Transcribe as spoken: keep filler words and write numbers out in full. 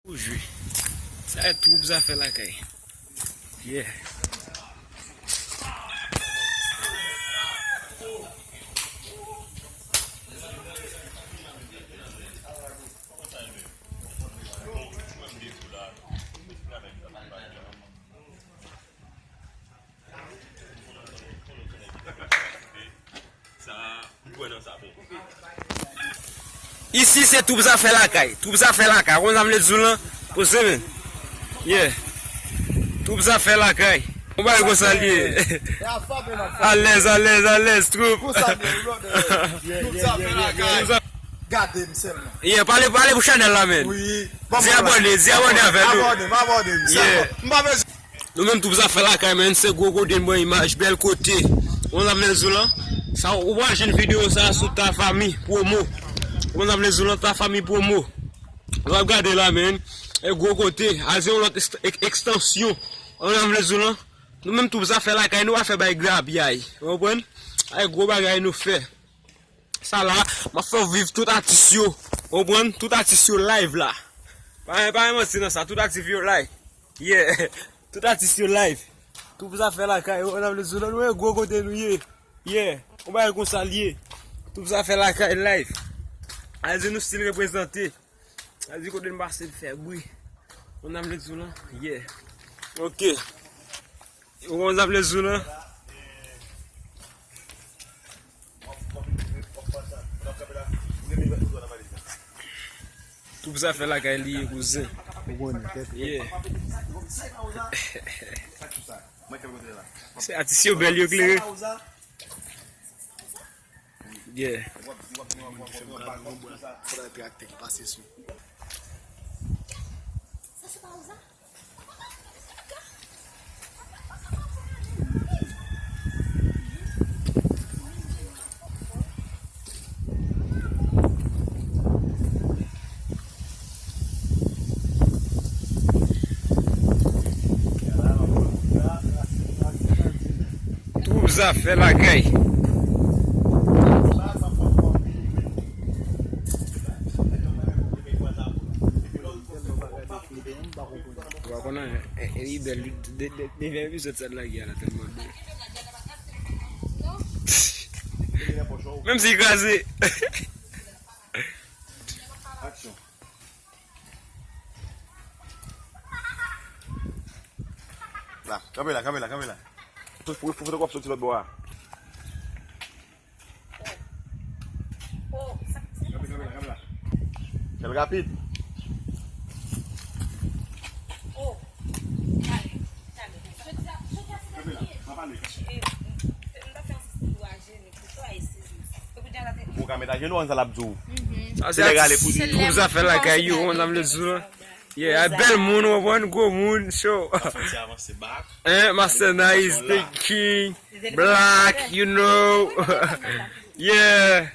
Pou jwe. Sa e twoup Zafè Lakay. Yeah. Isi se twoup Zafè Lakay. Twoup Zafè Lakay. Ou konn sa m vle di w lan? Poze men. Yeah. Twoup Zafè Lakay. Ou bay konsa l ye. Alèz, alèz, alèz, twoup. Gade m sèlman. Yeah, pale, pale pou chanèl la, men. Wi. Di abòne, di abòne avè nou. Abòne, m abòne m. Yeah. M pa bezwen Nou menm twoup Zafè Lakay, men, se gwo kote n pran imaj, bèl kote. Ou konn sa m vle di w lan? Sa, ou pral jwenn videyo sa sou Ta Famille Promo. Ou konn sa m vle di w lan? Ta Famille Promo. Ou ap gade la, men. E gwo kote. A se yon lòt ekst-, ek-, ekstansyon. Ou konn sa m vle di w lan? Nou menm twoup Zafè Lakay, nou pa fè bay grapyay. Ou konprann? Ay gwo bagay nou fè. Sa la, m ap fè w viv tout atis yo. Ou konprann? Tout atis yo live la. Pa, pa gen manti nan sa, tout atis yo live. Yeah. Tout atis yo live. Twoup Zafè Lakay, ou konn sa m vle di w lan, nou e gwo kote nou ye. Yeah. Ou bay konsa l ye. Twoup Zafè Lakay live. Sa vle di nou still reprezante. Sa vle di kote n pase n fè bri. Ou konn sa m vle di w lan? Yeah. Ok. Ou konn sa m vle di w lan? Twoup Zafè Lakay li ye, kouzen. Ou konnen, tèt. Yeah. Se atis yo bèl, yo klere. Yeah. Fè m gade yon bwa, fòk traktè ki pase sou. Twoup Zafè Lakay. Ou pa konnen, e, e, li bèl, li, de, de, devyen epizòd sa t lage a la tèlman bèl. Menm si li kraze. Aksyon. La, kanpe la, kanpe la, kanpe la. Pou, pou, pou foto w ap soti lòt bò a. Kanpe, kanpe la, kanpe la. Fè l rapid. Kanpe la, pa pale. Ou ka met ajenou, an sa l ap di w. Sa se atis twoup Zafè Lakay yo, ou konn sa m vle di w lan. Yeah, ay bèl moun, ou konprann, gwo moun, cho. Fò ti avanse bak. Hein, Master Nice, the king, black, you know. Yeah.